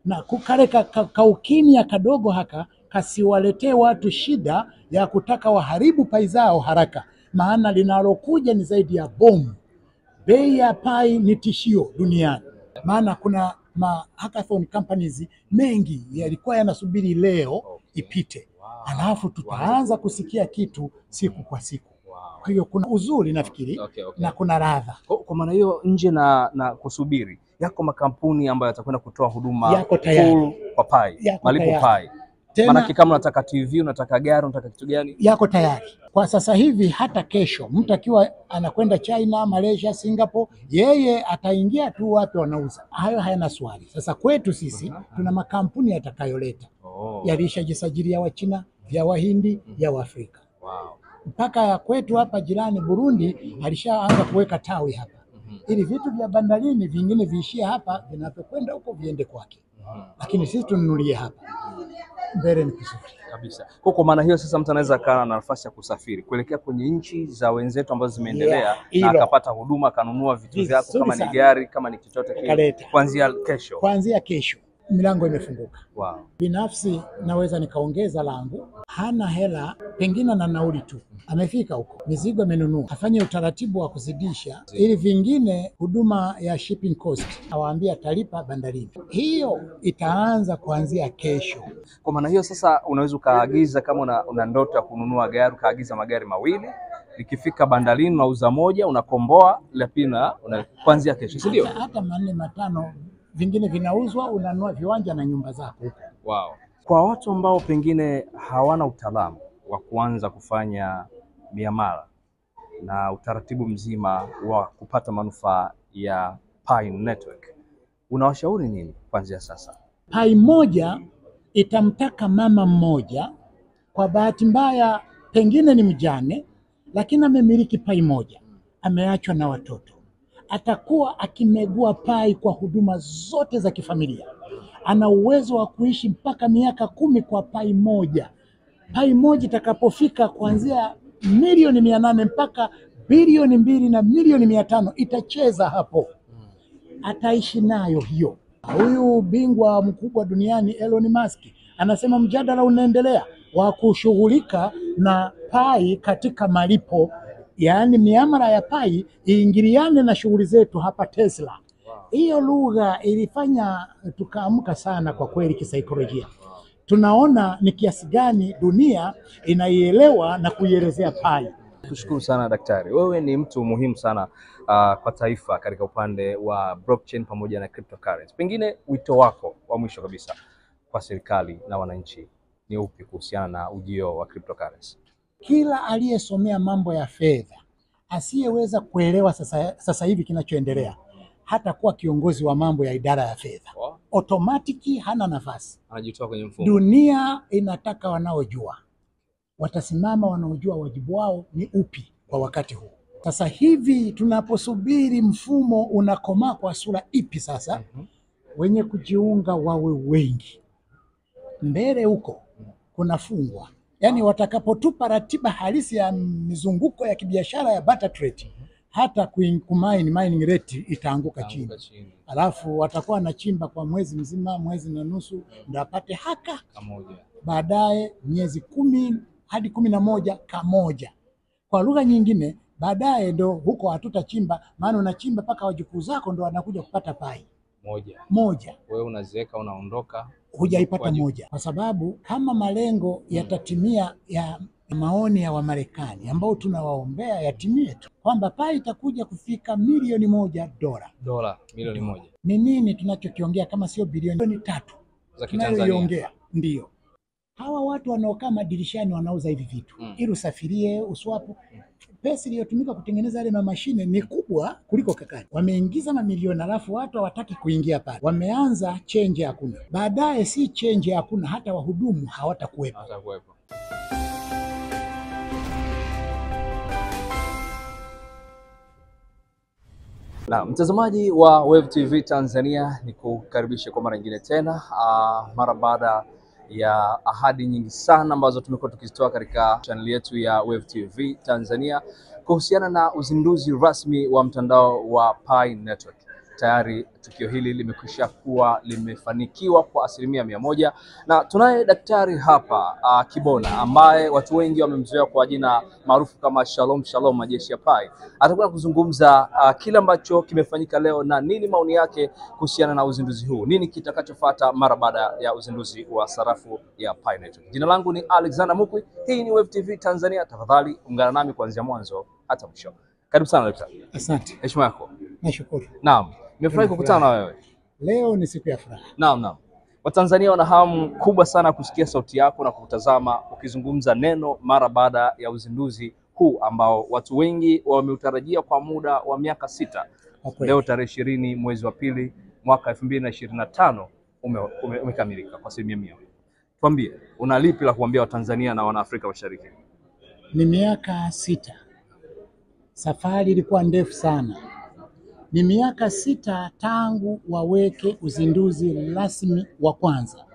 Na kukale kaukimya kadogo haka kasiwaletee watu shida ya kutaka waharibu Pi zao haraka, maana linalokuja ni zaidi ya bomu. Bei ya Pi ni tishio duniani, maana kuna ma hackathon companies mengi yalikuwa yanasubiri leo ipite. Alafu tutaanza kusikia kitu siku kwa siku. Kwa hiyo kuna uzuri nafikiri na kuna radha. Kwa maana hiyo nje na kusubiri, yako makampuni ambayo yatakwenda kutoa huduma yako tayari kwa Pi, malipo Pi. Maana kama unataka TV, unataka gari, unataka kitu gani, yako tayari. Kwa sasa hivi hata kesho mtu akiwa anakwenda China, Malaysia, Singapore, yeye ataingia tu wapi wanauza. Hayo hayana swali. Sasa kwetu sisi tuna makampuni yatakayoleta. Yalishajisajili ya Wachina, ya Wahindi, ya Waafrika. Mpaka kwetu hapa jirani Burundi alishaanza kuweka tawi hapa. Ili vitu vya bandarini vingine viishie hapa, vinapokwenda huko viende kwake. Lakini sisi tununulie hapa. Mbele ni kuzuri kabisa. Kwa maana hiyo sasa mtu anaweza kana na nafasi ya kusafiri kuelekea kwenye nchi za wenzetu ambazo zimeendelea, na akapata huduma, akanunua vitu vyako, kama ni gari, kama ni chochote kile, kuanzia kesho. Kuanzia kesho milango imefunguka. Wow. Binafsi naweza nikaongeza langu. Hana hela, pengine na nauli tu, amefika huko, mizigo amenunua, afanye utaratibu wa kuzidisha ili vingine huduma ya shipping cost awaambia atalipa bandarini. Hiyo itaanza kuanzia kesho. Kwa maana hiyo sasa unaweza ukaagiza, kama una ndoto ya kununua gari, ukaagiza magari mawili, ikifika bandarini unauza moja, unakomboa la pili kuanzia kesho, si ndio? Hata 4 5 vingine vinauzwa, unanunua viwanja na nyumba zako huko. Wow. Kwa watu ambao pengine hawana utaalamu wa kuanza kufanya miamala na utaratibu mzima wa kupata manufaa ya Pi Network, unawashauri nini kuanzia sasa? Pi moja itamtaka mama mmoja, kwa bahati mbaya pengine ni mjane, lakini amemiliki Pi moja, ameachwa na watoto. Atakuwa akimegua Pi kwa huduma zote za kifamilia. Ana uwezo wa kuishi mpaka miaka 10 kwa Pi moja. Pi moja itakapofika kuanzia milioni 800 mpaka bilioni 2 na milioni 500 itacheza hapo. Ataishi nayo hiyo. Huyu bingwa mkubwa duniani Elon Musk anasema mjadala unaendelea wa kushughulika na Pi katika malipo, yaani miamala ya Pi iingiliane na shughuli zetu hapa Tesla. Hiyo lugha ilifanya tukaamka sana kwa kweli kisaikolojia. Tunaona ni kiasi gani dunia inaielewa na kuielezea Pi. Tushukuru sana daktari. Wewe ni mtu muhimu sana kwa taifa katika upande wa blockchain pamoja na cryptocurrency. Pengine wito wako wa mwisho kabisa kwa serikali na wananchi ni upi kuhusiana na ujio wa cryptocurrency? Kila aliyesomea mambo ya fedha asiyeweza kuelewa sasa hivi kinachoendelea hata kuwa kiongozi wa mambo ya idara ya fedha. Automatically hana nafasi. Anajitoa kwenye mfumo. Dunia inataka wanaojua. Watasimama wanaojua wajibu wao ni upi kwa wakati huu. Sasa hivi tunaposubiri mfumo unakomaa kwa sura ipi sasa, wenye kujiunga wawe wengi. Mbele huko kuna fungwa. Yaani watakapotupa ratiba halisi ya mizunguko ya kibiashara ya barter trade, hata kumine mining rate itaanguka chini. Alafu watakuwa wanachimba kwa mwezi mzima, mwezi na nusu, ndio apate haka kamoja. Baadaye miezi 10 hadi 11 kamoja. Kwa lugha nyingine, baadaye ndo huko hatutachimba, maana unachimba paka wajukuu zako ndo wanakuja kupata Pi moja. Wewe unazeeka, unaondoka, hujaipata moja. Kwa sababu kama malengo yatatimia ya maoni ya Wamarekani ambao tunawaombea yatimie tu, kwamba Pi itakuja kufika milioni $1. Dola milioni 1. Ni nini tunachokiongea kama sio bilioni 3 za Kitanzania? Ndio. Hawa watu wanaokaa madirishani wanauza hivi vitu ili usafirie, uswapu. Pesa iliyotumika kutengeneza yale mashine ni kubwa kuliko kakani. Wameingiza mamilioni, alafu watu hawataki kuingia pale. Wameanza change hakuna. Baadaye si change hakuna, hata wahudumu hawatakuwepo. Hawatakuwepo. Na mtazamaji wa Wave TV Tanzania, nikukaribishe kwa mara nyingine tena, mara baada ya ahadi nyingi sana ambazo tumekuwa tukizitoa katika channel yetu ya Wave TV Tanzania kuhusiana na uzinduzi rasmi wa mtandao wa Pi Network. Tayari tukio hili limekwisha kuwa limefanikiwa kwa 100%, na tunaye daktari hapa Kibona ambaye watu wengi wamemzoea kwa jina maarufu kama Shalom Shalom Majeshi ya Pai. Atakuwa kuzungumza kile ambacho kimefanyika leo na nini maoni yake kuhusiana na uzinduzi huu, nini kitakachofuata mara baada ya uzinduzi wa sarafu ya Pi Network. Jina langu ni Alexander Mukwi, hii ni Wave TV Tanzania. Tafadhali ungana nami kuanzia mwanzo hata mwisho. Karibu sana daktari. Asante. Heshima yako. Nashukuru. Naam, nimefurahi kukutana na wewe. Leo ni siku ya furaha. Naam, naam. Watanzania wana hamu kubwa sana kusikia sauti yako na kukutazama ukizungumza neno mara baada ya uzinduzi huu ambao watu wengi wameutarajia kwa muda wa miaka 6. Leo tarehe 20 mwezi wa pili mwaka 2025 umekamilika kwa 100%. Tuambie, una lipi la kuambia Watanzania na Wanaafrika Mashariki? Ni miaka 6. Safari ilikuwa ndefu sana. Ni miaka 6 tangu waweke uzinduzi rasmi wa kwanza,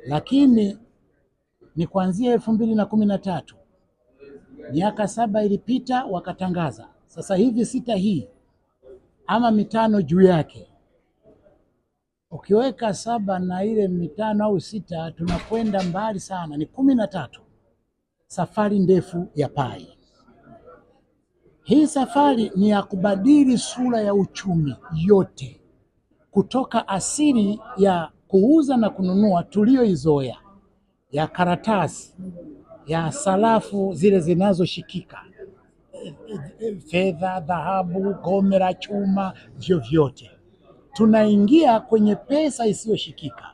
lakini ni kuanzia 2013. Miaka 7 ilipita wakatangaza. Sasa hivi 6 hii ama 5 juu yake, ukiweka 7 na ile 5 au 6 tunakwenda mbali sana, ni 13. Safari ndefu ya Pai. Hii safari ni ya kubadili sura ya uchumi yote kutoka asili ya kuuza na kununua tuliyoizoea ya karatasi, ya sarafu zile zinazoshikika, fedha, dhahabu, gome la chuma, vyovyote. Tunaingia kwenye pesa isiyoshikika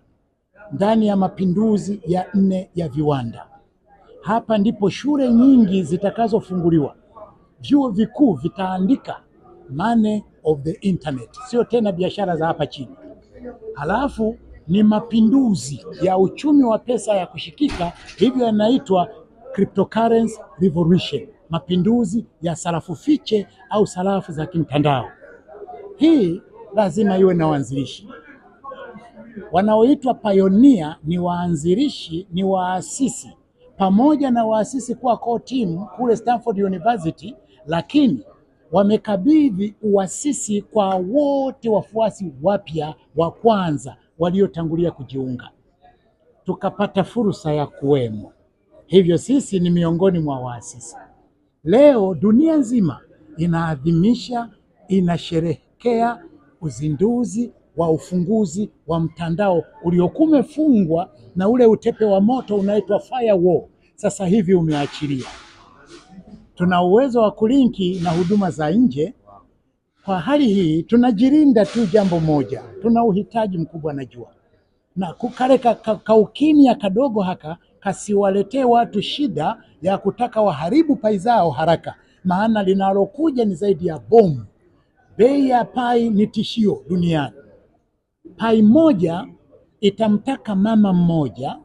ndani ya mapinduzi ya 4 ya viwanda. Hapa ndipo shule nyingi zitakazofunguliwa. Vyuo vikuu vitaandika money of the internet, sio tena biashara za hapa chini. Halafu ni mapinduzi ya uchumi wa pesa ya kushikika, hivyo yanaitwa cryptocurrency revolution, mapinduzi ya sarafu fiche au sarafu za kimtandao. Hii lazima iwe na waanzilishi. Wanaoitwa pioneer ni waanzilishi, ni waasisi, pamoja na waasisi kuwa core team kule Stanford University, lakini wamekabidhi uasisi kwa wote wafuasi wapya wa kwanza waliotangulia kujiunga. Tukapata fursa ya kuwemo. Hivyo sisi ni miongoni mwa waasisi. Leo dunia nzima inaadhimisha, inasherehekea uzinduzi wa ufunguzi wa mtandao uliokuwa umefungwa na ule utepe wa moto unaitwa firewall. Sasa hivi umeachilia. Tuna uwezo wa kulinki na huduma za nje. Kwa hali hii tunajirinda tu jambo moja, tuna uhitaji mkubwa najua, na kukale kaukimya kadogo haka kasiwaletee watu shida ya kutaka waharibu pai zao haraka, maana linalokuja ni zaidi ya bomu. Bei ya pai ni tishio duniani. Pai moja itamtaka mama mmoja,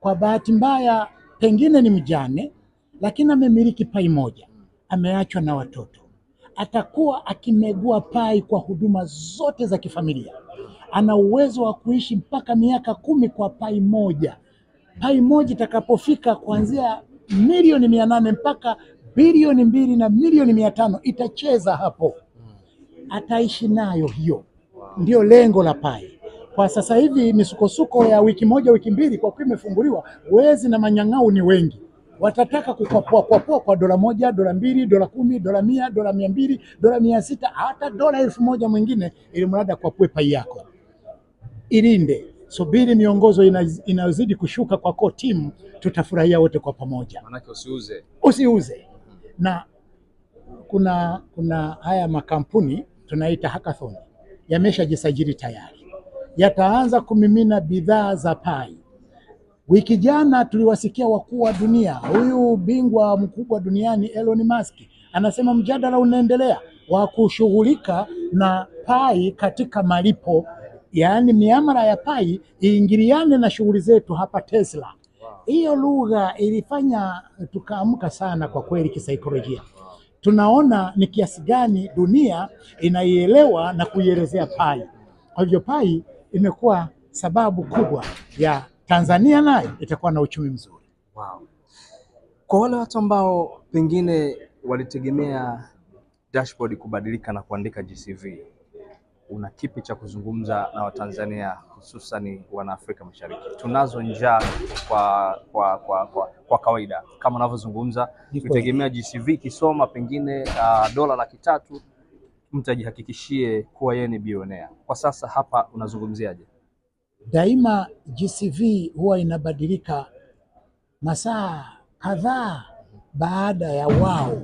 kwa bahati mbaya pengine ni mjane, lakini amemiliki pai moja, ameachwa na watoto. Atakuwa akimegua pai kwa huduma zote za kifamilia. Ana uwezo wa kuishi mpaka miaka 10 kwa pai moja. Pai moja itakapofika kuanzia milioni 800 mpaka bilioni 2 na milioni 500 itacheza hapo. Ataishi nayo hiyo. Ndio lengo la pai. Kwa sasa hivi misukosuko ya wiki moja wiki mbili kwa kuwa imefunguliwa, wezi na manyang'au ni wengi. Watataka kukwapua kwapua kwa $1, $2, $10, $100, $200, $600, hata $1000 mwingine, ili mradi kwapue pai yako. Ilinde, subiri miongozo inayozidi kushuka kwa core team, tutafurahia wote kwa pamoja. Manake usiuze. Usiuze. Na kuna haya makampuni tunaita hackathon, yameshajisajili tayari. Yataanza kumimina bidhaa za Pai. Wiki jana tuliwasikia wakuu wa dunia, huyu bingwa mkubwa duniani Elon Musk anasema mjadala unaendelea wa kushughulika na Pai katika malipo, yaani miamala ya Pai iingiliane na shughuli zetu hapa Tesla. Hiyo lugha ilifanya tukaamka sana kwa kweli kisaikolojia. Tunaona ni kiasi gani dunia inaielewa na kuielezea Pai. Kwa hivyo Pai imekuwa sababu kubwa ya Tanzania nayo itakuwa na uchumi mzuri. Wow. Kwa wale watu ambao pengine walitegemea dashboard kubadilika na kuandika GCV, Una kipi cha kuzungumza na Watanzania hususani wana Afrika Mashariki? Tunazo njaa kwa kawaida kama unavyozungumza, tutegemea GCV kisoma pengine dola 300,000 mtu ajihakikishie kuwa yeye ni bilionea. Kwa sasa hapa unazungumziaje? Daima GCV huwa inabadilika masaa kadhaa baada ya wao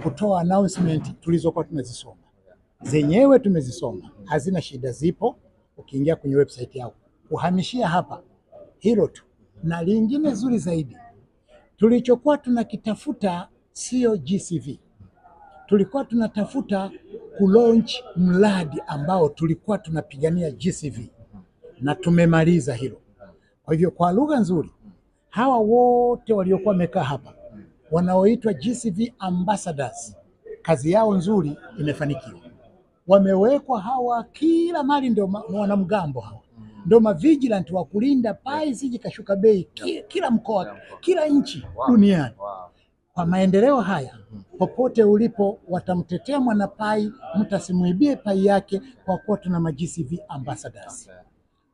kutoa announcement tulizokuwa tumezisoma. Zenyewe tumezisoma, hazina shida, zipo ukiingia kwenye website yao. Kuhamishia hapa hilo tu. Na lingine zuri zaidi, tulichokuwa tunakitafuta sio GCV. Tulikuwa tunatafuta kulaunch mradi ambao tulikuwa tunapigania GCV na tumemaliza hilo. Kwa hivyo kwa lugha nzuri, hawa wote waliokuwa wamekaa hapa wanaoitwa GCV ambassadors, kazi yao nzuri imefanikiwa. Wamewekwa hawa kila mali, ndio wanamgambo hawa, ndio mavigilant wa kulinda Pi isije kashuka bei kila mkoa, kila nchi duniani. Kwa maendeleo haya, popote ulipo watamtetea mwana Pi, mtasimuibie Pi yake, kwa kuwa tuna ma GCV ambassadors.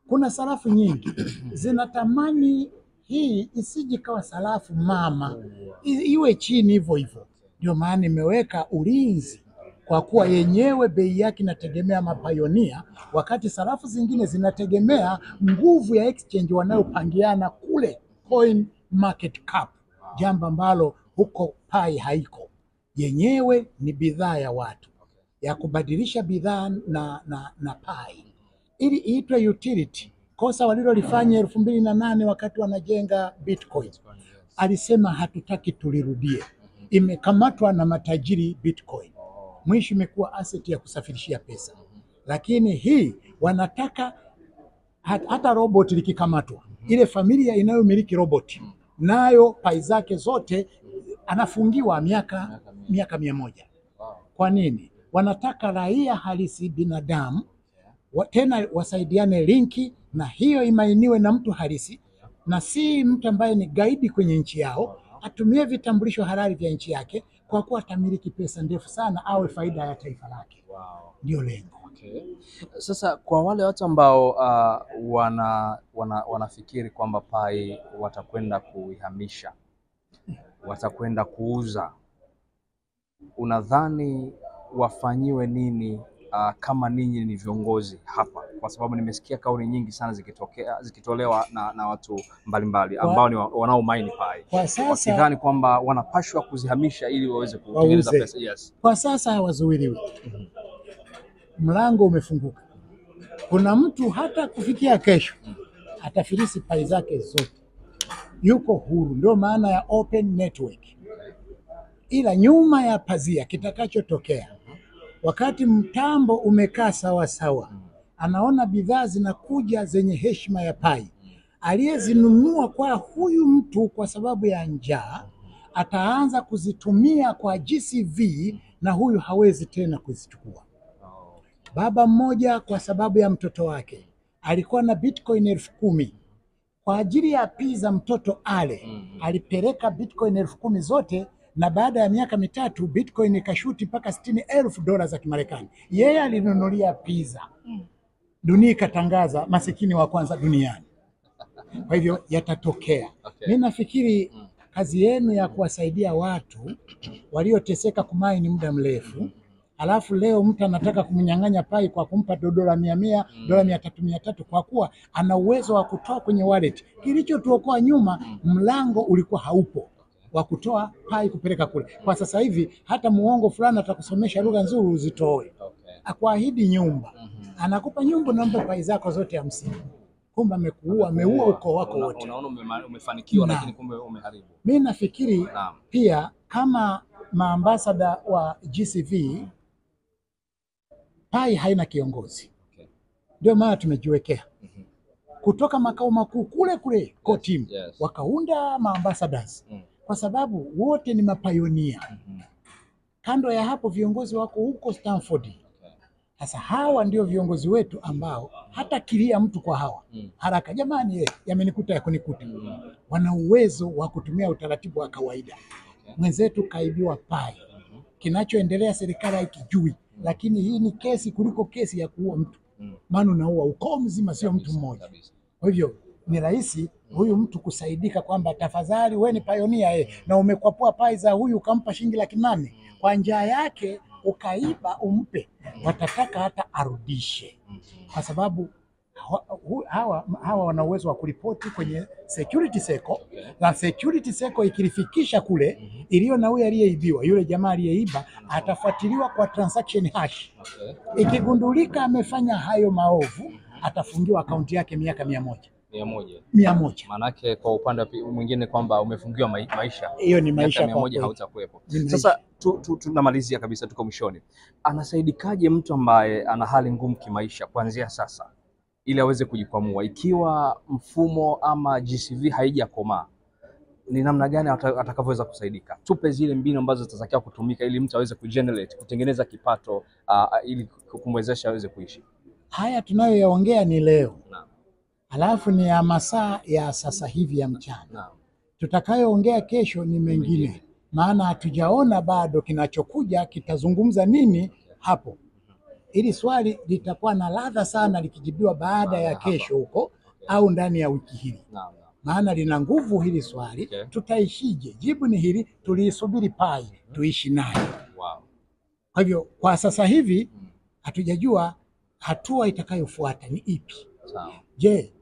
Kuna sarafu nyingi zinatamani hii isije kawa sarafu mama, iwe chini hivyo hivyo. Ndio maana imeweka ulinzi, kwa kuwa yenyewe bei yake inategemea mapayonia, wakati sarafu zingine zinategemea nguvu ya exchange wanayopangiana kule coin market cap, jambo ambalo huko Pi haiko. Yenyewe ni bidhaa ya watu, ya kubadilisha bidhaa na Pi ili iitwe utility. Kosa walilolifanya 2008 wakati wanajenga Bitcoin, alisema hatutaki tulirudie. Imekamatwa na matajiri Bitcoin, mwisho imekuwa asset ya kusafirishia pesa. Lakini hii wanataka hata robot likikamatwa, ile familia inayomiliki robot nayo Pi zake zote anafungiwa miaka 100. Kwa nini? Wanataka raia halisi binadamu tena wasaidiane linki, na hiyo imainiwe na mtu halisi na si mtu ambaye ni gaidi kwenye nchi yao, atumie vitambulisho halali vya nchi yake, kwa kuwa atamiliki pesa ndefu sana, awe faida ya taifa lake. Ndio lengo. Okay. Sasa kwa wale watu ambao wanafikiri kwamba Pi watakwenda kuihamisha, watakwenda kuuza, unadhani wafanyiwe nini kama ninyi ni viongozi hapa? Kwa sababu nimesikia kauli nyingi sana zikitolewa na watu mbalimbali ambao ni wanaomaini Pi, wakidhani kwamba wanapashwa kuzihamisha ili waweze kutengeneza pesa. Yes. Kwa sasa hawazuiliwi. Mlango umefunguka. Kuna mtu hata kufikia kesho atafilisi Pi zake zote, yuko huru. Ndio maana ya open network. Ila nyuma ya pazia kitakachotokea, wakati mtambo umekaa sawa sawa, anaona bidhaa zinakuja zenye heshima ya Pi, aliyezinunua kwa huyu mtu kwa sababu ya njaa ataanza kuzitumia kwa GCV, na huyu hawezi tena kuzichukua. Baba mmoja kwa sababu ya mtoto wake alikuwa na Bitcoin 10,000 kwa ajili ya pizza mtoto ale, alipeleka Bitcoin 10,000 zote, na baada ya miaka 3 Bitcoin ikashuti mpaka $60,000 za Kimarekani. Yeye alinunulia pizza. Dunia ikatangaza masikini wa kwanza duniani. Kwa hivyo yatatokea. Mimi nafikiri kazi yenu ya kuwasaidia watu walioteseka kumaini muda mrefu, alafu leo mtu anataka kumnyang'anya Pi kwa kumpa dola 100, dola 300, 300, kwa kuwa ana uwezo wa kutoa kwenye wallet. Kilichotuokoa nyuma, mlango ulikuwa haupo wa kutoa Pi kupeleka kule. Kwa sasa hivi hata muongo fulani atakusomesha lugha nzuri uzitoe. Akuahidi nyumba. Anakupa nyumba, naomba Pi zako zote 50. Kumbe amekuua, ameua ukoo wako wote. Unaona umefanikiwa lakini kumbe umeharibu. Mimi nafikiri pia kama maambasada wa GCV, Pi haina kiongozi. Ndio maana tumejiwekea kutoka makao makuu kule kule core team, wakaunda maambassadors. Kwa sababu wote ni mapayonia. Kando ya hapo viongozi wako huko Stanford. Sasa hawa ndio viongozi wetu ambao hata kilia mtu kwa hawa haraka, jamani, yamenikuta ya kunikuta, wana uwezo wa kutumia utaratibu wa kawaida. Mwenzetu kaibiwa Pi, kinachoendelea serikali haikijui. Lakini hii ni kesi kuliko kesi ya kuua mtu, maana unaua ukoo mzima, sio mtu mmoja. Kwa hivyo ni rahisi huyu mtu kusaidika kwamba tafadhali wewe ni pioneer na umekwapua pai za huyu ukampa shilingi 800,000 kwa njia yake ukaiba umpe, watataka hata arudishe, kwa sababu hawa wana uwezo wa kuripoti kwenye security circle, na security circle ikilifikisha kule iliyo na huyu aliyeibiwa, yule jamaa aliyeiba atafuatiliwa kwa transaction hash. Ikigundulika amefanya hayo maovu, atafungiwa akaunti yake miaka 100. 100. Manake kwa upande mwingine kwamba umefungiwa maisha. Hiyo ni maisha miaka 100 hautakuwepo. Sasa tunamalizia kabisa, tuko mwishoni. Anasaidikaje mtu ambaye ana hali ngumu kimaisha kuanzia sasa ili aweze kujikwamua ikiwa mfumo ama GCV haijakomaa? Ni namna gani atakavyoweza kusaidika? Tupe zile mbinu ambazo zitatakiwa kutumika ili mtu aweze kugenerate, kutengeneza kipato ili kumwezesha aweze kuishi. Haya tunayoyaongea ni leo. Alafu ni ya masaa ya sasa hivi ya mchana. Tutakayoongea kesho ni mengine, maana hatujaona bado kinachokuja kitazungumza nini hapo. Ili swali litakuwa na ladha sana likijibiwa baada ya kesho huko au ndani ya wiki hili. Maana lina nguvu hili swali. Tutaishije? Jibu ni hili, tuliisubiri Pai, tuishi nayo. Kwa hivyo kwa sasa hivi hatujajua hatua itakayofuata ni ipi. Je,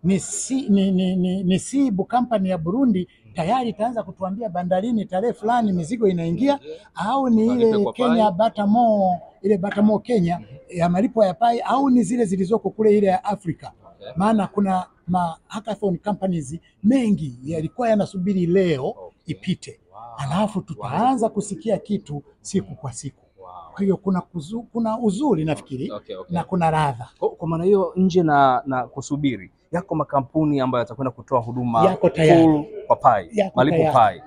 ni Sibu company ya Burundi tayari itaanza kutuambia bandarini tarehe fulani mizigo inaingia, au ni ile Kenya Batamo, ile Batamo Kenya ya malipo ya Pai, au ni zile zilizoko kule ile ya Afrika? Maana kuna ma hackathon companies mengi yalikuwa yanasubiri leo ipite. Alafu tutaanza kusikia kitu siku kwa siku. Kwa hiyo kuna uzuri nafikiri na kuna radha. Kwa maana hiyo nje na kusubiri, yako makampuni ambayo yatakwenda kutoa huduma yako tayari kwa Pai, malipo Pai.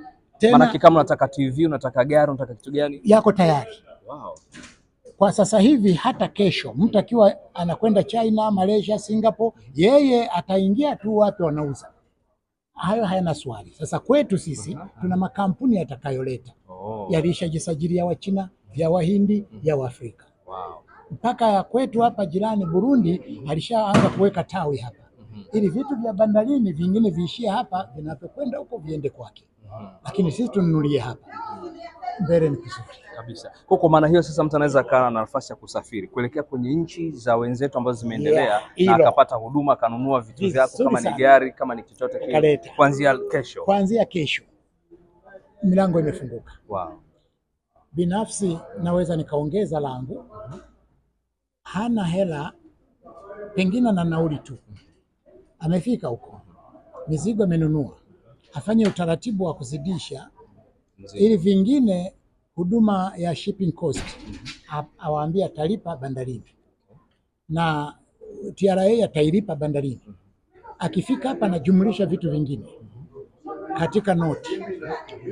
Maana kama unataka TV, unataka gari, unataka kitu gani, yako tayari. Kwa sasa hivi hata kesho mtu akiwa anakwenda China, Malaysia, Singapore, yeye ataingia tu wapi wanauza. Hayo hayana swali. Sasa kwetu sisi tuna makampuni yatakayoleta. Yalishajisajili wa China, ya Wahindi, ya Waafrika. Mpaka ya kwetu hapa jirani Burundi alishaanza kuweka tawi hapa. Ili vitu vya bandarini vingine viishie hapa, vinapokwenda huko viende kwake. Lakini sisi tununulie hapa. Mbele ni kuzuri kabisa. Kwa maana hiyo sasa mtu anaweza kana na nafasi ya kusafiri kuelekea kwenye nchi za wenzetu ambazo zimeendelea na akapata huduma, akanunua vitu vyako, kama ni gari, kama ni chochote kile, kuanzia kesho. Kuanzia kesho milango imefunguka. Binafsi naweza nikaongeza langu. Hana hela, pengine na nauli tu, amefika huko, mizigo amenunua, afanye utaratibu wa kuzidisha ili vingine huduma ya shipping cost awaambie atalipa bandarini na TRA atailipa bandarini. Akifika hapa anajumlisha vitu vingine katika noti,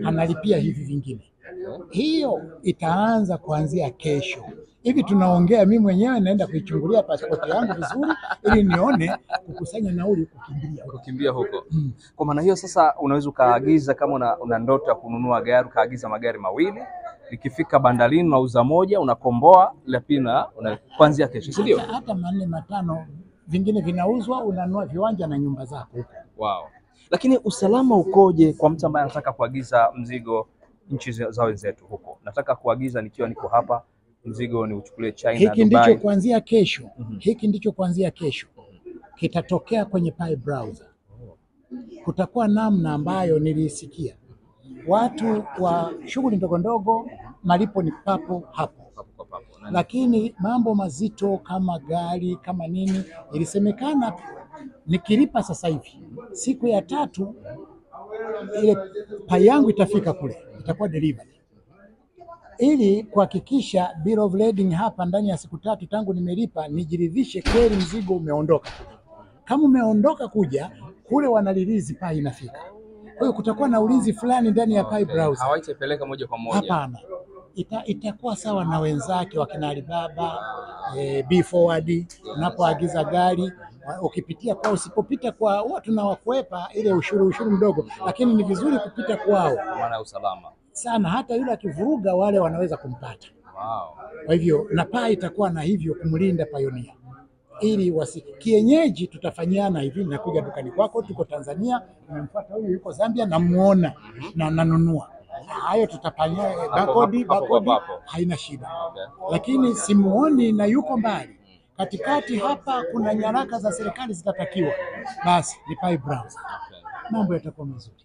analipia hivi vingine. Hiyo itaanza kuanzia kesho. Hivi tunaongea, mimi mwenyewe naenda kuichungulia pasipoti yangu vizuri ili nione kukusanya nauli kukimbia huko. Kwa maana hiyo sasa unaweza ukaagiza, kama una ndoto ya kununua gari, ukaagiza magari mawili, likifika bandarini unauza moja, unakomboa la pili kuanzia kesho, si ndio? Hata 4 5 vingine vinauzwa, unanunua viwanja na nyumba zako huko. Lakini usalama ukoje kwa mtu ambaye anataka kuagiza mzigo nchi za wenzetu huko? Nataka kuagiza nikiwa niko hapa, mzigo ni uchukulie China, Hiki Dubai. Ndicho kuanzia kesho. Hiki ndicho kuanzia kesho kitatokea kwenye Pi browser. Kutakuwa namna ambayo nilisikia watu wa shughuli ndogo ndogo malipo ni papo hapo. Lakini mambo mazito kama gari kama nini, ilisemekana nikilipa sasa hivi siku ya tatu ile Pai yangu itafika kule, itakuwa delivery. Ili kuhakikisha bill of lading hapa ndani ya siku 3 tangu nimelipa, nijiridhishe kweli mzigo umeondoka. Kama umeondoka kuja kule, wanalilizi Pai inafika. Kwa hiyo kutakuwa na ulinzi fulani ndani ya Pi browser. Hawaitapeleka moja kwa moja. Hapana. Itakuwa sawa na wenzake wakina Alibaba, Be Forward, unapoagiza gari ukipitia kwa, usipopita kwa huwa tunawakwepa ile ushuru mdogo, lakini ni vizuri kupita kwao kwa maana ya usalama sana. Hata yule akivuruga wale wanaweza kumpata. Kwa hivyo na Pi itakuwa na hivyo kumlinda pioneer ili wasi kienyeji tutafanyiana hivi, nakuja dukani kwako, tuko Tanzania, nimemfuata huyu yuko Zambia, namuona na nanunua. Hayo tutafanyia barcode, barcode haina shida, lakini simuoni na yuko mbali katikati hapa, kuna nyaraka za serikali zitatakiwa, basi ni Pi browser, mambo yatakuwa mazuri.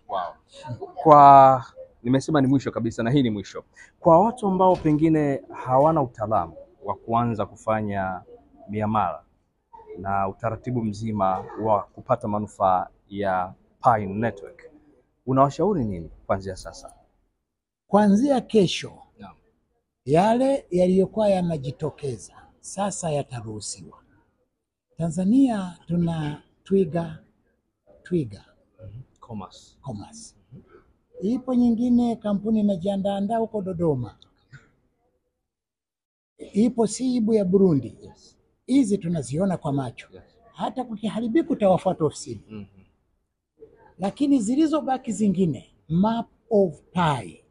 Kwa nimesema ni mwisho kabisa, na hii ni mwisho kwa watu ambao pengine hawana utaalamu wa kuanza kufanya miamala na utaratibu mzima wa kupata manufaa ya Pi Network, unawashauri nini kuanzia sasa? Kuanzia kesho, yale yaliyokuwa yanajitokeza sasa yataruhusiwa. Tanzania tuna Twiga Commerce. Commerce. Ipo nyingine kampuni inajiandaandaa huko Dodoma, ipo Siibu ya Burundi. Hizi tunaziona kwa macho, hata kukiharibika utawafuata ofisini. Lakini zilizobaki zingine, map of Pi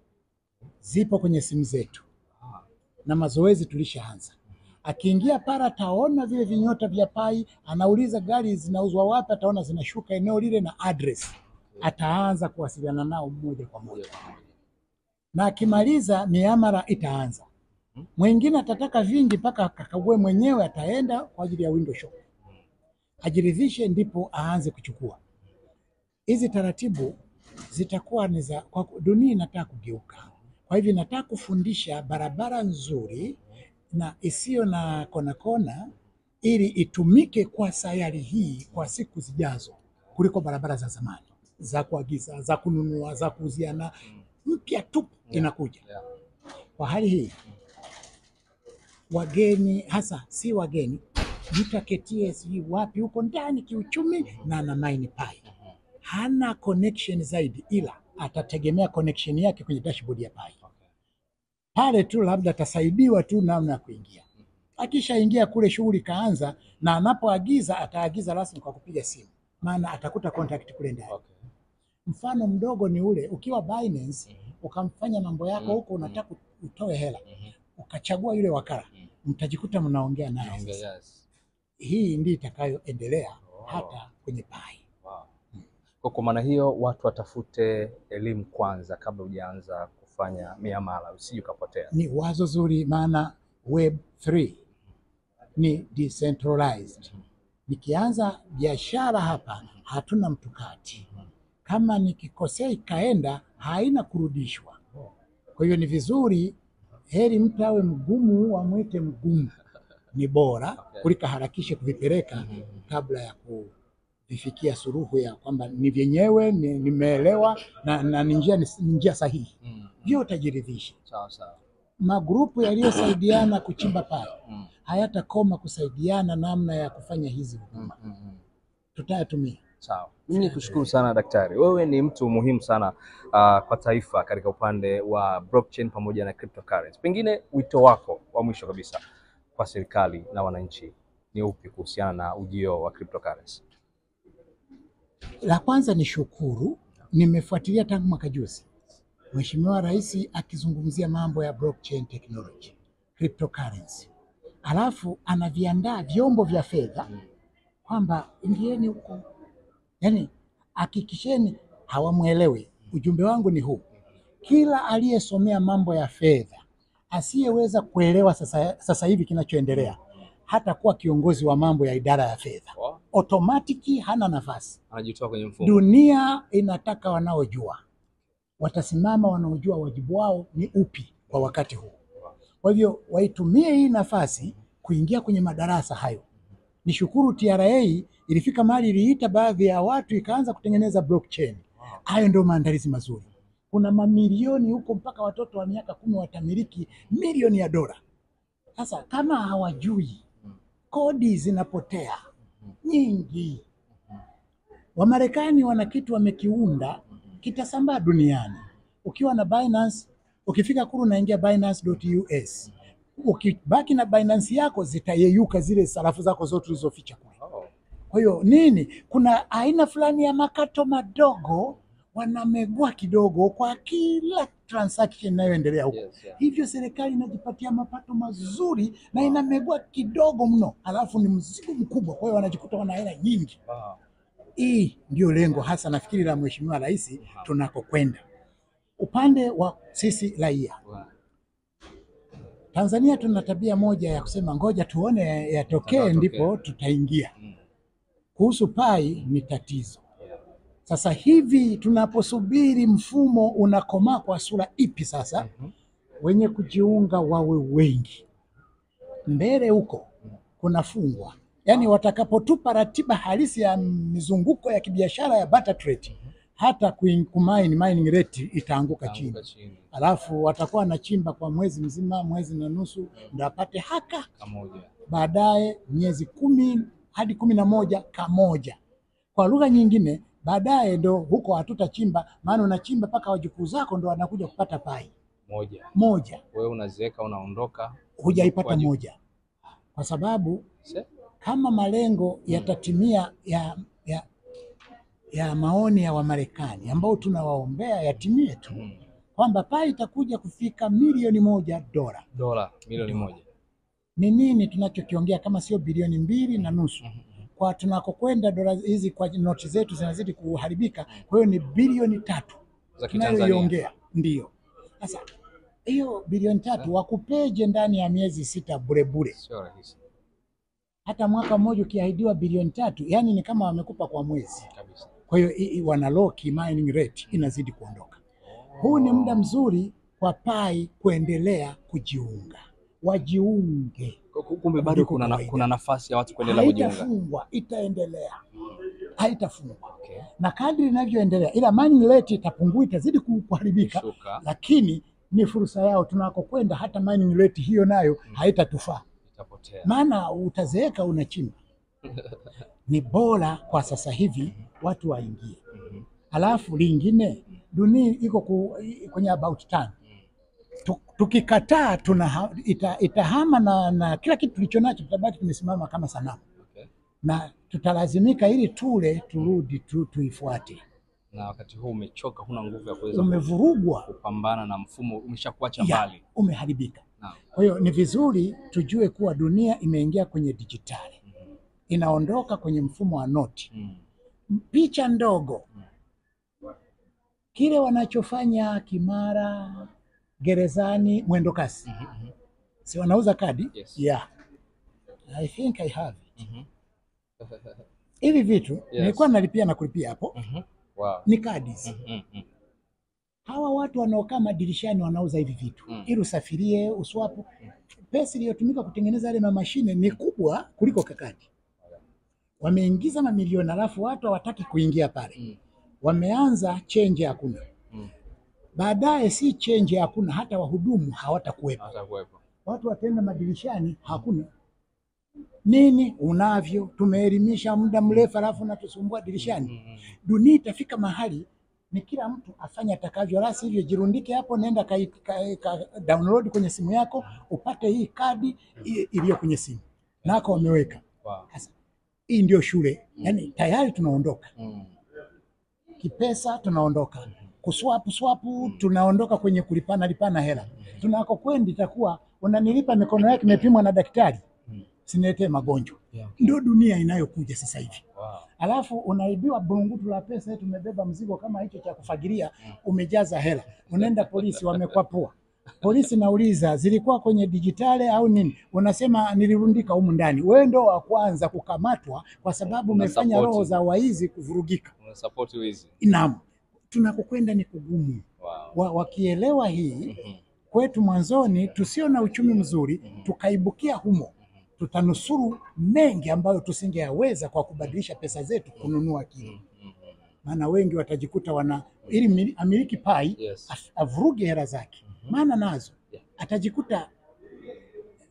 zipo kwenye simu zetu na mazoezi tulishaanza. Akiingia para ataona vile vinyota vya Pi, anauliza gari zinauzwa wapi, ataona zinashuka eneo lile na address, ataanza kuwasiliana nao moja kwa moja, na akimaliza miamala itaanza. Mwingine atataka vingi mpaka akakague mwenyewe, ataenda kwa ajili ya window shop ajiridhishe, ndipo aanze kuchukua. Hizi taratibu zitakuwa ni za kwa dunia inataka kugeuka. Kwa hivyo nataka kufundisha barabara nzuri na isiyo na kona kona, ili itumike kwa sayari hii kwa siku zijazo, kuliko barabara za zamani za kuagiza, za kununua, za kuuziana. Mpya tu inakuja. Kwa hali hii wageni, hasa si wageni, mtu aketie sijui wapi huko ndani kiuchumi na ana mine Pi, hana connection zaidi, ila atategemea connection yake kwenye dashboard ya Pi pale tu, labda atasaidiwa tu namna ya kuingia. Akishaingia kule shughuli kaanza, na anapoagiza ataagiza rasmi kwa kupiga simu, maana atakuta contact kule ndani. Mfano mdogo ni ule ukiwa Binance ukamfanya mambo yako huko, unataka utoe hela ukachagua yule wakala, mtajikuta mnaongea naye. Hii ndiyo itakayoendelea hata kwenye Pi. Kwa maana hiyo watu watafute elimu kwanza kabla hujaanza kufanya miamala, usije ukapotea. Ni wazo zuri, maana Web 3 ni decentralized. Nikianza biashara hapa hatuna mtu kati, kama nikikosea ikaenda haina kurudishwa. Kwa hiyo ni vizuri, heri mtu awe mgumu, wamwite mgumu, ni bora kuliko harakishe kuvipeleka kabla ya kuvifikia suluhu ya kwamba ni vyenyewe, nimeelewa na ni njia sahihi. Vyote utajiridhisha. Sawa sawa. Magrupu yaliyosaidiana kuchimba Pi hayatakoma kusaidiana namna ya kufanya hizi huduma. Tutayatumia. Sawa. Mimi nikushukuru sana daktari. Wewe ni mtu muhimu sana kwa taifa katika upande wa blockchain pamoja na cryptocurrency. Pengine wito wako wa mwisho kabisa kwa serikali na wananchi ni upi kuhusiana na ujio wa cryptocurrency? La kwanza ni shukuru, nimefuatilia tangu mwaka juzi Mheshimiwa Rais akizungumzia mambo ya blockchain technology, cryptocurrency. Alafu anaviandaa vyombo vya fedha kwamba ingieni huko. Yaani hakikisheni hawamuelewi. Ujumbe wangu ni huu. Kila aliyesomea mambo ya fedha asiyeweza kuelewa sasa hivi kinachoendelea hata kuwa kiongozi wa mambo ya idara ya fedha. Automatically hana nafasi. Anajitoa kwenye mfumo. Dunia inataka wanaojua. Watasimama wanaojua wajibu wao ni upi kwa wakati huu. Kwa hivyo waitumie hii nafasi kuingia kwenye madarasa hayo. Nishukuru TRA ilifika mahali iliita baadhi ya watu ikaanza kutengeneza blockchain. Hayo ndio maandalizi mazuri. Kuna mamilioni huko, mpaka watoto wa miaka 10 watamiliki milioni ya dola. Sasa kama hawajui, kodi zinapotea nyingi. Wamarekani wana kitu wamekiunda kitasambaa duniani. Ukiwa na Binance, ukifika kuru unaingia Binance.us. Ukibaki na Binance yako zitayeyuka zile sarafu zako zote ulizoficha kule. Kwa hiyo nini, kuna aina fulani ya makato madogo Wanamegua kidogo kwa kila transaction inayoendelea huko. Yes, yeah. Hivyo serikali inajipatia mapato mazuri na inamegua kidogo mno, alafu ni mzigo mkubwa, kwa hiyo wanajikuta wana hela nyingi. Wow. Hii ndio lengo hasa nafikiri la Mheshimiwa Rais tunakokwenda. Upande wa sisi raia Wow. Tanzania tuna tabia moja ya kusema ngoja tuone yatokee Yatakayotokea. ndipo tutaingia. Mm. Kuhusu Pai ni tatizo. Yeah. Sasa hivi tunaposubiri mfumo unakomaa kwa sura ipi sasa, Mhm. wenye kujiunga wawe wengi. Mbele huko kunafungwa, yaani watakapotupa ratiba halisi ya mizunguko ya kibiashara ya barter trade, hata kumine mining rate itaanguka chini, Anguka chini alafu watakuwa wanachimba kwa mwezi mzima, mwezi na nusu, ndo apate haka kamoja. baadaye miezi 10 hadi 11 kamoja. Kwa lugha nyingine, baadaye ndo huko hatutachimba, maana unachimba mpaka wajukuu zako ndo wanakuja kupata Pai Moja. moja, Wewe unazeeka unaondoka. hujaipata Wajukuu. moja, kwa sababu Se? kama malengo yatatimia ya maoni ya Wamarekani ambao tunawaombea yatimie tu, Mm. kwamba Pai itakuja kufika milioni $1. Dola milioni 1. Ni nini tunachokiongea kama sio bilioni 2.5? Kwa tunakokwenda dola hizi kwa noti zetu zinazidi kuharibika, kwa hiyo ni bilioni 3 Za Kitanzania. tunayoiongea. Ndiyo sasa hiyo bilioni 3 wakupeje ndani ya miezi 6 bure bure? Sio rahisi Hata mwaka mmoja ukiahidiwa bilioni 3, yani ni kama wamekupa kwa mwezi. kabisa. Kwa hiyo wanaloki mining rate inazidi kuondoka. Huu ni muda mzuri kwa Pai kuendelea kujiunga, wajiunge. Kumbe bado Kuliko kuna, kawaida. kuna nafasi ya watu kuendelea kujiunga. Haitafungwa, itaendelea, haitafungwa. Okay. Na kadri inavyoendelea, ila mining rate itapungua, itazidi kuharibika, Kushuka lakini ni fursa yao tunakokwenda. Hata mining rate hiyo nayo haitatufaa, itapotea. maana utazeeka unachimba. Ni bora kwa sasa hivi watu waingie. Mhm. Alafu lingine, dunia iko kwenye about time. Tukikataa itahama na kila kitu tulichonacho, tutabaki tumesimama kama sanamu Okay. na tutalazimika ili tule turudi tuifuate. Na wakati huu umechoka, huna nguvu ya kuweza Umevurugwa, kupambana na mfumo, umeshakuacha ya, mbali. umeharibika. Naam. Kwa hiyo ni vizuri tujue kuwa dunia imeingia kwenye dijitali, inaondoka kwenye mfumo wa noti. Mm. Picha ndogo, kile wanachofanya Kimara, gerezani, mwendo kasi, Mhm, mhm. si wanauza kadi? Yes. Yeah. I think I have it. Mhm. Hivi vitu nilikuwa nalipia na kulipia hapo, Mhm. Wow. ni kadi hizi. Mhm, mhm. Hawa watu wanaokaa madirishani wanauza hivi vitu ili usafirie, uswapu. Pesa iliyotumika kutengeneza yale mamashine ni kubwa kuliko kakadi. Wameingiza mamilioni, alafu watu hawataki kuingia pale. Mm. Wameanza chenje hakuna. Mm. Baadaye si chenje hakuna, hata wahudumu hawatakuwepo. Hatakuwepo. Watu wataenda madirishani, hakuna nini. Unavyo, tumeelimisha muda mrefu, alafu natusumbua dirishani. Mm, mm. Dunia itafika mahali ni kila mtu afanye atakavyo, la sivyo jirundike hapo, nenda ka download kwenye simu yako upate hii kadi iliyo kwenye simu nako wameweka. Wow. Sasa hii ndio shule, yani tayari tunaondoka Mm. kipesa, tunaondoka kuswapu swapu, tunaondoka kwenye kulipana lipana hela. Tunakokwenda itakuwa unanilipa mikono yake imepimwa na daktari, siniletee magonjwa. Yeah, okay. Ndio dunia inayokuja sasa hivi. Wow. Alafu unaibiwa burungutu la pesa, eti umebeba mzigo kama hicho cha kufagilia, umejaza hela, unaenda polisi, wamekwapua. Polisi nauliza zilikuwa kwenye dijitali au nini? Unasema nilirundika humu ndani. Wewe ndo wa kwanza kukamatwa kwa sababu Una umefanya support. roho za waizi kuvurugika. Una support wizi. Naam, tunakokwenda ni kugumu. Wow. Wakielewa hii Mhm. kwetu mwanzoni, tusio na uchumi mzuri, tukaibukia humo, tutanusuru mengi ambayo tusingeyaweza kwa kubadilisha pesa zetu kununua kile. Mm, mm. Maana wengi watajikuta wana ili amiliki Pai Yes. avuruge hela zake, maana nazo Yeah. atajikuta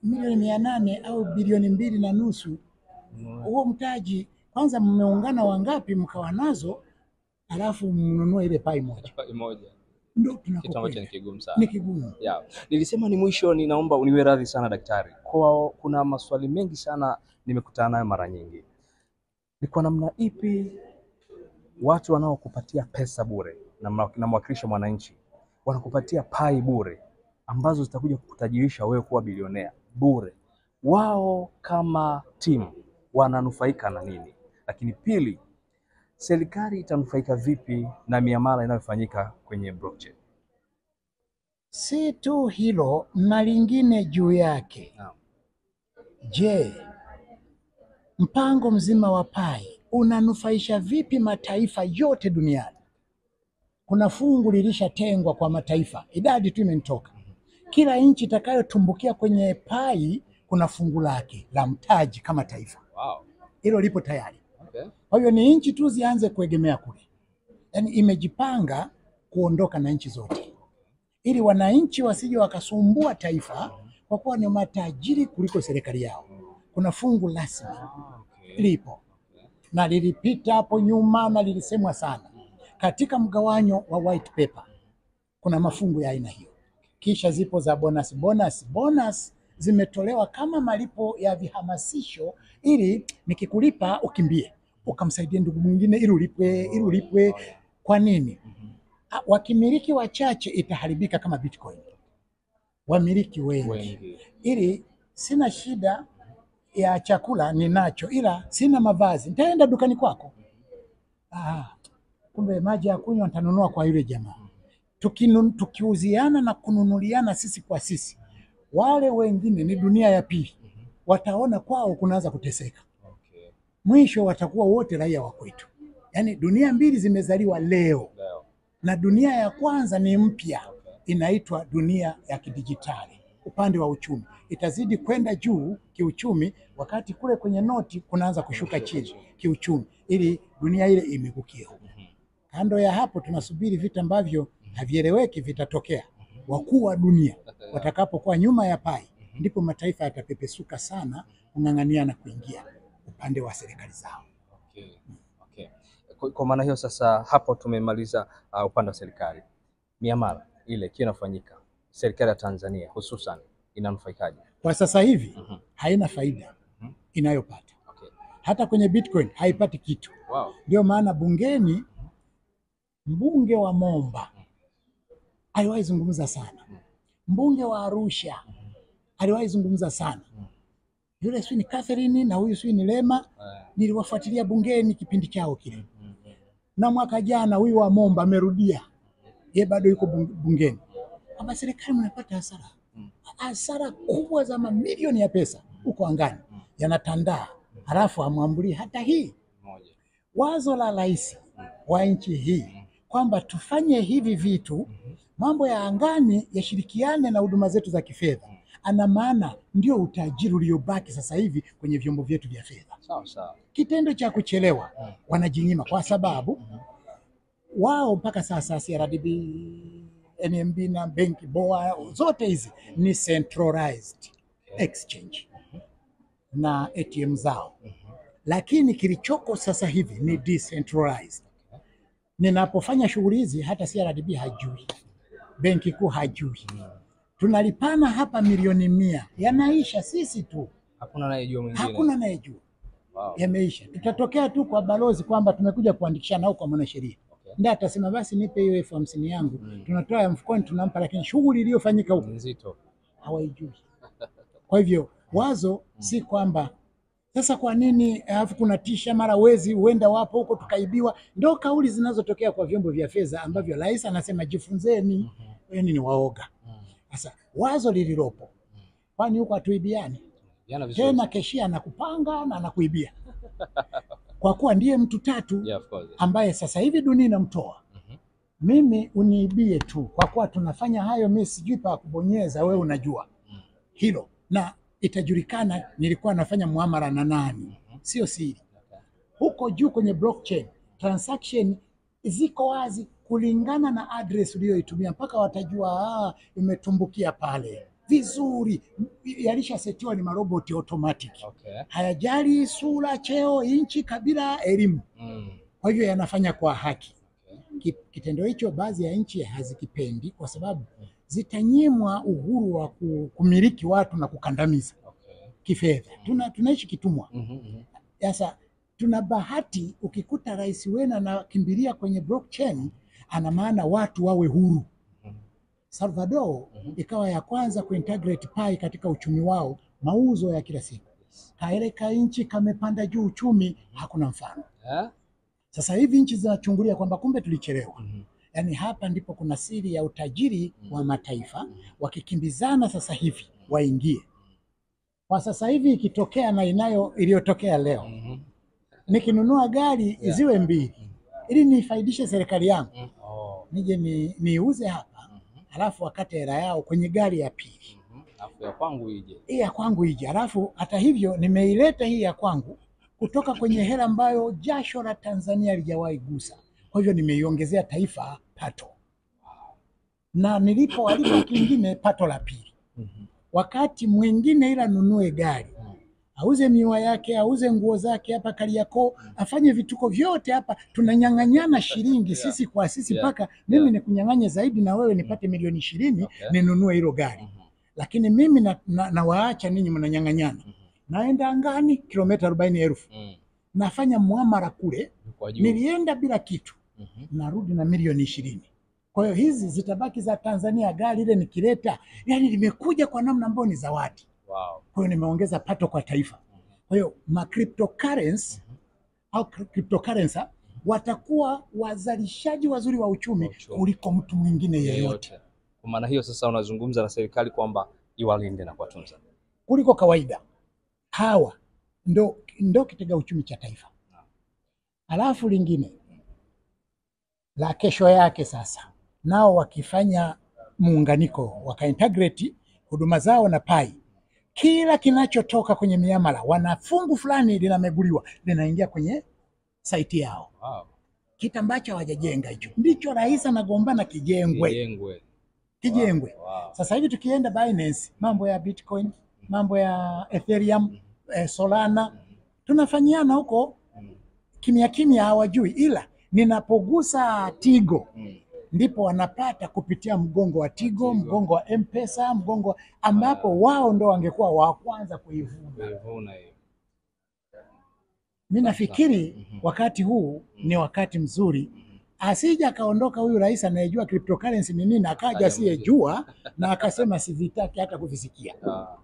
milioni 800 au bilioni 2.5. Huo mtaji kwanza, mmeungana wangapi mkawa nazo, alafu mnunue ile Pai moja? Pai moja. Ndio Kitu ambacho tunakokwenda, ni kigumu sana. ni kigumu. Yeah. Nilisema ni mwisho, ninaomba uniwe radhi sana daktari. Kwa kuna maswali mengi sana nimekutana nayo mara nyingi. Ni kwa namna ipi watu wanaokupatia pesa bure namwakilisha mwananchi, wanakupatia Pi bure ambazo zitakuja kukutajirisha wewe kuwa bilionea bure. Wao kama timu wananufaika na nini? Lakini pili, serikali itanufaika vipi na miamala inayofanyika kwenye blockchain? Si tu hilo na lingine juu yake. Naam. Je, mpango mzima wa Pi unanufaisha vipi mataifa yote duniani? Kuna fungu lilishatengwa kwa mataifa, idadi tu imenitoka. Kila nchi itakayotumbukia kwenye Pi kuna fungu lake la mtaji kama taifa. Wow. Hilo lipo tayari. Okay. Kwa hiyo ni nchi tu zianze kuegemea kule, yaani imejipanga kuondoka na nchi zote, ili wananchi wasije wakasumbua taifa, kwa kuwa ni matajiri kuliko serikali yao. Kuna fungu rasmi Okay. lipo na lilipita hapo nyuma na lilisemwa sana katika mgawanyo wa white paper. Kuna mafungu ya aina hiyo, kisha zipo za bonus. Bonus zimetolewa kama malipo ya vihamasisho, ili nikikulipa ukimbie ukamsaidia ndugu mwingine ili ulipwe, ili ulipwe. Kwa nini? Wakimiliki wachache itaharibika kama Bitcoin, wamiliki wengi. Ili sina shida ya chakula ninacho, ila sina mavazi, nitaenda dukani kwako. Kumbe maji ya kunywa nitanunua kwa yule jamaa. Tukiuziana na kununuliana sisi kwa sisi, wale wengine ni dunia ya pili, wataona kwao kunaanza kuteseka. Okay. Mwisho watakuwa wote raia wa kwetu. Yaani dunia mbili zimezaliwa leo, na dunia ya kwanza ni mpya, inaitwa dunia ya kidijitali. Upande wa uchumi itazidi kwenda juu kiuchumi, wakati kule kwenye noti kunaanza kushuka chini kiuchumi, ili dunia ile imegukie huko. Kando ya hapo, tunasubiri vita ambavyo havieleweki vitatokea. Wakuu wa dunia watakapokuwa nyuma ya Pi, ndipo mataifa yatapepesuka sana kung'ang'ania na kuingia upande wa serikali zao. Okay. Okay. Kwa maana hiyo sasa hapo tumemaliza upande wa serikali. Miamala ile ikiwa inafanyika, serikali ya Tanzania hususan inanufaikaje? Kwa sasa hivi haina faida inayopata. Okay. Hata kwenye Bitcoin haipati kitu. Wow. Ndio maana bungeni, mbunge wa Momba aliwahi zungumza sana, mbunge wa Arusha aliwahi zungumza sana, yule sio ni Catherine na huyu sio ni Lema, niliwafuatilia bungeni kipindi chao kile. Na mwaka jana huyu wa Momba amerudia, yeye bado yuko bungeni, kwamba serikali mnapata hasara, hasara kubwa za mamilioni ya pesa huko angani yanatandaa, halafu hamwambulii hata hii. Wazo la rais wa nchi hii kwamba tufanye hivi vitu, mambo ya angani yashirikiane na huduma zetu za kifedha, ana maana ndio utajiri uliobaki sasa hivi kwenye vyombo vyetu vya fedha. Sawa sawa. Kitendo cha kuchelewa wanajinyima, kwa sababu wao mpaka sasa CRDB, NMB na benki BOA zote hizi ni centralized exchange na ATM zao, lakini kilichoko sasa hivi ni decentralized. Ninapofanya shughuli hizi hata CRDB hajui, benki kuu hajui. Tunalipana hapa milioni 100 yanaisha sisi tu, hakuna anayejua mwingine, hakuna anayejua. Wow. Yameisha. Tutatokea tu kwa balozi kwamba tumekuja kuandikishana au kwa mwanasheria, ndiye atasema basi nipe hiyo 50,000 yangu. Tunatoa ya mfukoni tunampa, lakini shughuli iliyofanyika huko nzito hawaijui. Kwa hivyo wazo si kwamba sasa kwa nini alafu kuna tisha mara wezi huenda wapo huko tukaibiwa. Ndio kauli zinazotokea kwa vyombo vya fedha ambavyo rais anasema jifunzeni, yaani ni waoga. Sasa wazo lililopo, kwani huko hatuibiani tena? Keshia anakupanga na anakuibia kwa kuwa ndiye mtu tatu ambaye sasa hivi dunia inamtoa. Mimi uniibie tu, kwa kuwa tunafanya hayo, mimi sijui pa kubonyeza, wewe unajua hilo, na itajulikana nilikuwa nafanya muamala na nani, sio siri. Huko juu kwenye blockchain transaction ziko wazi kulingana na address uliyoitumia, mpaka watajua imetumbukia pale vizuri. Yalishasetiwa ni maroboti automatic. Hayajali sura, cheo, inchi, kabila, elimu. Kwa hivyo yanafanya kwa haki. Kitendo hicho baadhi ya nchi hazikipendi kwa sababu zitanyimwa uhuru wa kumiliki watu na kukandamiza kifedha. Tunaishi kitumwa. Sasa Tuna bahati, ukikuta rais wenu anakimbilia kwenye blockchain, ana maana watu wawe huru. Salvador ikawa ya kwanza kuintegrate Pi katika uchumi wao, mauzo ya kila siku. Kaele ka nchi kamepanda juu uchumi, hakuna mfano. Sasa hivi nchi zinachungulia kwamba kumbe tulichelewa. Yaani hapa ndipo kuna siri ya utajiri wa mataifa, wakikimbizana sasa hivi waingie. Kwa sasa hivi ikitokea na inayo iliyotokea leo, nikinunua gari ziwe mbili ili nifaidishe serikali yangu, nije niuze hapa, halafu wakate hela yao kwenye gari ya pili. Alafu ya kwangu ije. Hii ya kwangu ije. Halafu hata hivyo nimeileta hii ya kwangu kutoka kwenye hela ambayo jasho la Tanzania halijawahi gusa. Kwa hivyo nimeiongezea taifa pato. Na nilipo walipo kingine pato la pili. Wakati mwingine ila nunue gari, auze miwa yake, auze nguo zake hapa Kariakoo, afanye vituko vyote hapa, tunanyang'anyana shilingi sisi kwa sisi mpaka mimi nikunyang'anye zaidi na wewe nipate milioni 20 ninunue hilo gari. Lakini mimi na waacha ninyi mnanyang'anyana. Naenda angani kilomita 40,000. Nafanya muamala kule, nilienda bila kitu, narudi na milioni 20. Kwa hiyo hizi zitabaki za Tanzania. Gari ile nikileta, yani limekuja kwa namna ambayo ni zawadi. Kwa hiyo nimeongeza pato kwa taifa. Kwa hiyo ma cryptocurrency au cryptocurrency watakuwa wazalishaji wazuri wa uchumi kuliko mtu mwingine yeyote. Kwa maana hiyo sasa unazungumza na serikali kwamba iwalinde na kuwatunza kuliko kawaida. Hawa ndo kitega uchumi cha taifa. Alafu lingine la kesho yake sasa, nao wakifanya muunganiko, wakaintegrate huduma zao na Pi, kila kinachotoka kwenye miamala wana fungu fulani linameguliwa, linaingia kwenye saiti yao. Kitu ambacho hawajajenga hicho ndicho rais anagombana kijengwe. Kijengwe. Sasa hivi tukienda Binance, mambo ya Bitcoin, mambo ya Ethereum, Solana, tunafanyiana huko kimya kimya, hawajui. Ila ninapogusa Tigo ndipo wanapata kupitia mgongo wa Tigo, mgongo wa M-Pesa, mgongo ambapo wao ndo wangekuwa wa kwanza kuivuna. Mimi nafikiri wakati huu ni wakati mzuri. Asija akaondoka huyu rais anayejua cryptocurrency ni nini, akaja asiyejua na akasema sivitaki hata kuvisikia.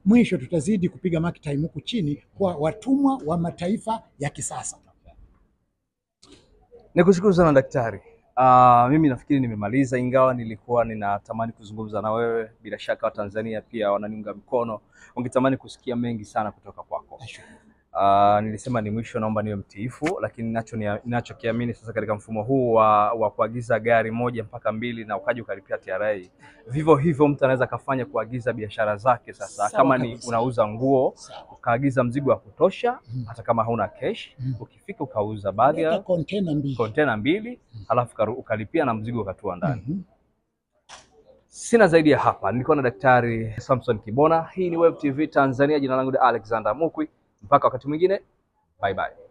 Mwisho tutazidi kupiga mark time huku chini kwa watumwa wa mataifa ya kisasa. Nikushukuru sana daktari. Mimi nafikiri nimemaliza, ingawa nilikuwa ninatamani kuzungumza na wewe. Bila shaka wa Tanzania pia wananiunga mkono, wangetamani kusikia mengi sana kutoka kwako. Nilisema ni mwisho, naomba niwe mtiifu, lakini ninachokiamini sasa katika mfumo huu wa kuagiza gari 1 mpaka 2 na ukaja ukalipia TRA, vivyo hivyo mtu anaweza kafanya kuagiza biashara zake sasa. Kama ni unauza nguo, ukaagiza mzigo wa kutosha, hata kama hauna cash, ukifika ukauza baadhi ya container 2, halafu ukalipia na mzigo ukatua ndani. Sina zaidi ya hapa. Nilikuwa na Daktari Samson Kibona. Hii ni Web TV Tanzania. Jina langu ni Alexander Mukwi. Mpaka wakati mwingine, bye bye.